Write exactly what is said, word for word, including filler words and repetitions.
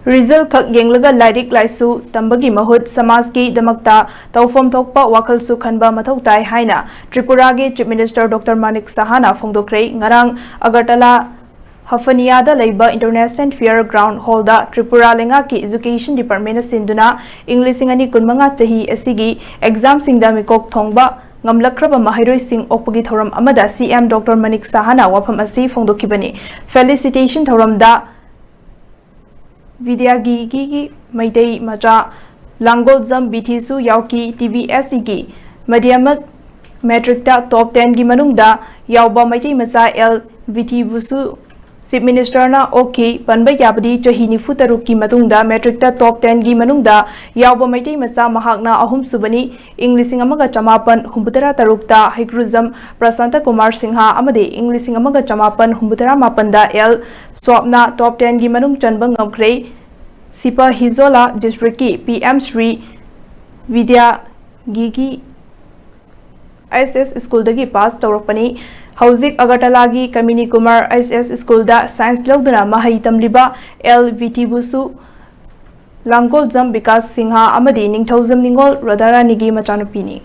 Result ꯈꯛ ꯌꯦꯡꯂꯒ ꯂꯥꯏꯔꯤꯛ ꯂꯥꯏꯁꯨ ꯇꯝꯕꯒꯤ ꯃꯍꯨꯠ ꯁꯃꯥꯖꯀꯤꯗꯃꯛꯇ ꯇꯧꯐꯝ ꯊꯣꯛꯄ ꯋꯥꯈꯜꯁꯨ ꯈꯟꯕ ꯃꯊꯧ ꯇꯥꯏ ꯍꯥꯏꯅ ꯇ꯭ꯔꯤꯄꯨꯔꯥꯒꯤ Chief Minister Doctor Manik Saha ꯅ ꯐꯣꯡꯗꯣꯛꯈ꯭ꯔꯦ꯫ ꯉꯔꯥꯡ ꯑꯒꯔꯇꯂꯥ ꯍꯐꯅꯤꯌꯥꯗ ꯂꯩꯕ International Fair Ground Hall ꯗ ꯇ꯭ꯔꯤꯄꯨꯔꯥ ꯂꯩꯉꯥꯛꯀꯤ Education Department ꯅ ꯁꯤꯟꯗꯨꯅ ꯏꯪ ꯂꯤꯁꯤꯡ ꯑꯅꯤ ꯀꯨꯟꯃꯉꯥ ꯆꯍꯤ ꯑꯁꯤꯒꯤ exam ꯁꯤꯡꯗ ꯃꯤꯀꯣꯛ ꯊꯣꯡꯕ ꯉꯝꯂꯛꯈ꯭ꯔꯕ ꯃꯍꯩꯔꯣꯏꯁꯤꯡ ꯑꯣꯛꯄꯒꯤ ꯊꯧꯔꯝ ꯑꯃꯗ C M Doctor Manik Saha ꯅ ꯋꯥꯐꯝ ꯑꯁꯤ ꯐꯣꯡꯗꯣꯛꯈꯤꯕꯅꯤ꯫ Felicitation ꯊꯧꯔꯝꯗ ꯕꯤꯗ꯭ꯌꯥꯒꯤꯒꯤ ꯃꯩꯇꯩ ꯃꯆꯥ ꯂꯥꯡꯒꯣꯜꯖꯝ ꯕꯤꯊꯤꯁꯨ ꯌꯥꯎꯈꯤ꯫ T V S E ꯒꯤ ꯃꯙ꯭ꯌꯃꯛ matric ꯇ top ten ꯒꯤ ꯃꯅꯨꯡꯗ ꯌꯥꯎꯕ ꯃꯩꯇꯩ ꯃꯆꯥ L ꯕꯤꯊꯤꯕꯨꯁꯨ Chief Minister ꯅ ꯑꯣꯛꯈꯤ꯫ ꯄꯟꯕ ꯌꯥꯕꯗꯤ ꯆꯍꯤ ꯅꯤꯐꯨ ꯇꯔꯨꯛꯀꯤ ꯃꯇꯨꯡꯗ matric ꯇ top ten ꯒꯤ ꯃꯅꯨꯡꯗ ꯌꯥꯎꯕ ꯃꯩꯇꯩ ꯃꯆꯥ ꯃꯍꯥꯛꯅ ꯑꯍꯨꯝꯁꯨꯕꯅꯤ꯫ ꯏꯪ ꯂꯤꯁꯤꯡ ꯑꯃꯒ ꯆꯃꯥꯄꯟ ꯍꯨꯝꯐꯨꯇꯔꯥ ꯇꯔꯨꯛꯇ ꯍꯩꯀ꯭ꯔꯨꯖꯝ ꯄ꯭ꯔꯁꯥꯟꯇ ꯀꯨꯃꯥꯔ ꯁꯤꯡꯍ ꯑꯃꯗꯤ ꯏꯪ ꯂꯤꯁꯤꯡ ꯑꯃꯒ ꯆꯃꯥꯄꯟ ꯍꯨꯝꯐꯨꯇꯔꯥ ꯃꯥꯄꯟꯗ L ꯁ꯭ꯋꯥꯞꯅ top ten ꯒꯤ ꯃꯅꯨꯡ ꯆꯟꯕ ꯉꯝꯈ꯭ꯔꯦ꯫ ꯁꯤꯄꯥꯍꯤꯖꯣꯂꯥ district ꯀꯤ P M Shri ꯕꯤꯗ꯭ꯌꯥꯒꯤꯒꯤ S S school ꯗꯒꯤ pass ꯇꯧꯔꯛꯄꯅꯤ꯫ ꯍꯧꯖꯤꯛ ꯑꯒꯔꯇꯂꯥꯒꯤ ꯀꯃꯤꯅꯤ ꯀꯨꯃꯥꯔ S S school ꯗ science ꯂꯧꯗꯨꯅ ꯃꯍꯩ ꯇꯝꯂꯤꯕ L ꯕꯤꯊꯤꯕꯨꯁꯨ ꯂꯥꯡꯒꯣꯜꯖꯝ ꯕꯤꯀꯥꯁ ꯁꯤꯡꯍ ꯑꯃꯗꯤ ꯅꯤꯡꯊꯧꯖꯝ ꯅꯤꯉꯣꯜ ꯔꯥꯙꯥꯔꯥꯅꯤꯒꯤ ꯃꯆꯥꯅꯨꯄꯤꯅꯤ꯫